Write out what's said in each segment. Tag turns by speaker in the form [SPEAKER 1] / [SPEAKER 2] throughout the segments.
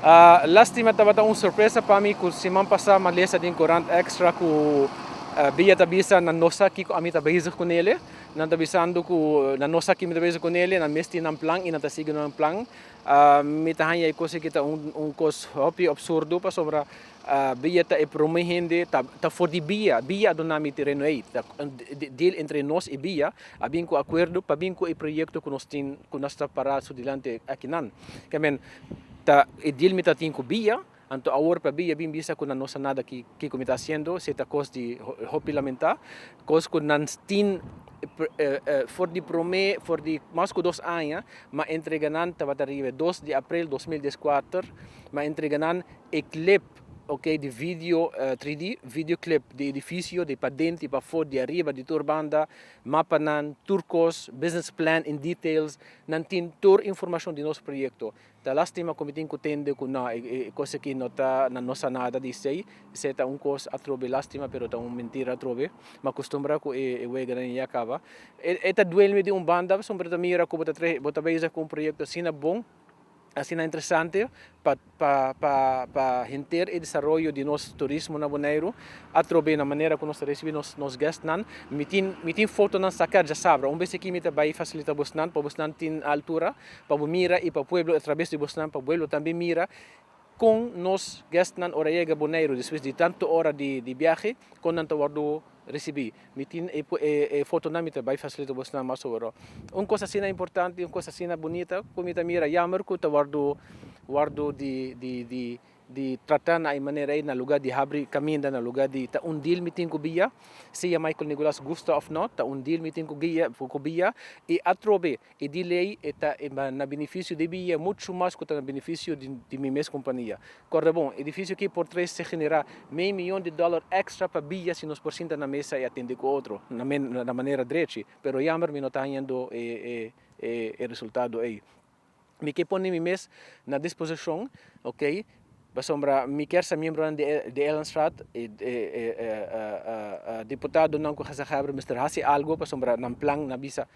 [SPEAKER 1] Lastima, tabata un sorpresa pa mi ku siman pasá m'a lesa den korant Extra ku Bia ta bisa nan no sa kiko ami ta bezig kunele. Nan ta bisando ku nan no sa kiko mi ta bezig kunele, nan mes tin nan plan i nan ta sigui nan plan. Mi ta haña e kos aki ta un kos hopi absurdo pasobra Bia ta e promé hende ta for di Bia. Bia a duna mi tereno ei. Ta deal entre nos i Bia a bin ku akuerdo pa bin ku e proyekto ku nos tin ku nos ta pará su dilanti akinan. Ke men ta e deal mi ta tin ku Bia, anto awor pa Bia bin bisa ku nan no sa nada kiko mi ta hasiendo, esei ta kos di hopi lamentá. Kos ku nan tin for di promé for di mas ku 2 aña m'a entrega nan, tabata riba e 2 di aprel 2014 m'a entrega nan e clip, ok, di video 3D, videoclip di edifisio di paden i pafó, di ariba, di tur banda, mapanan, tur kos, business plan in details. Nan tin tur informashon di nos proyekto. Ta lastima ku mi tin ku tende ku no, e kos aki no ta, nan no sa nada di esei. Esei ta un kos atrobe lastima, pero ta un mentira atrobe. M'a kustumbrá ku e weganan ya kaba. E ta duel mi di un banda pasobra ta mira ku bo ta traha, bo ta bezig ku un proyekto asina bon, asina interesante pa henter e desaroyo di nos turismo na Boneiru. Atrobe na manera ku nos ta risibí nos guestnan. Mi tin fotonan saká djasabra. Un bes aki mi ta bai fasilitá bosnan pa bosnan tin altura pa bo mira i pa pueblo atraves di bosnan, pa pueblo tambe mira kon nos guestnan, ora yega Boneiru despues di tantu ora di biahe, kon nan ta wòrdu risibí. Mi tin e fotonan, mi ta bai fasilitá bosnan mas ora. Un kos asina importante, un kos asina bunita ku mi ta mira jammer ku ta wòrdu di trata na e manera ei na lugá di habri kaminda, na lugá di ta un deal mi tin ku Bia, sea Michael Nicolaas gusta òf no, ta un deal mi tin ku Bia i atrobe e deal ei e ta na benefisio di Bia muchu mas ku ta na benefisio di mi mes kompania. Kòrda bon, edifisio aki por trese generá mei miyon di dòler èkstra pa Bia si nos por sinta na mesa i atendé ku otro na manera drechi, pero jammer mi no ta hañando e resultado ei. Mi ke pone mi mes na disposishon, ok, pasobra mi kier sa miembronan di Eilandsraad, diputadonan ku gezaghebber mester hasi algu pasobra nan plan na bisa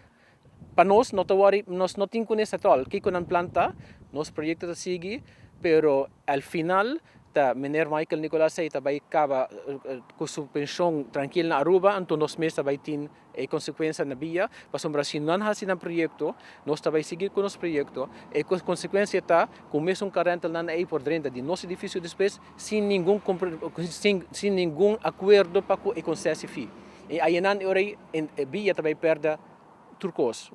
[SPEAKER 1] pa nos no ta wòri, nos no tin kunes at all kiko nan plan ta. Nos proyekto ta sigui, pero al final ta meneer Michael Nicolaas ei ta bai kaba ku su penshon trankil na Aruba, anto nos mes ta bai tin e konsekuensia na Bia, pasobra si nan hasi nan proyekto, nos ta bai sigui ku nos proyekto. E konsekuensia ta ku mesun car rentalnan ei por drenta di nos edifisio despues sin ningun akuerdo pa ku e concessie fee. I ayanan e ora ei Bia ta bai pèrdè tur kos.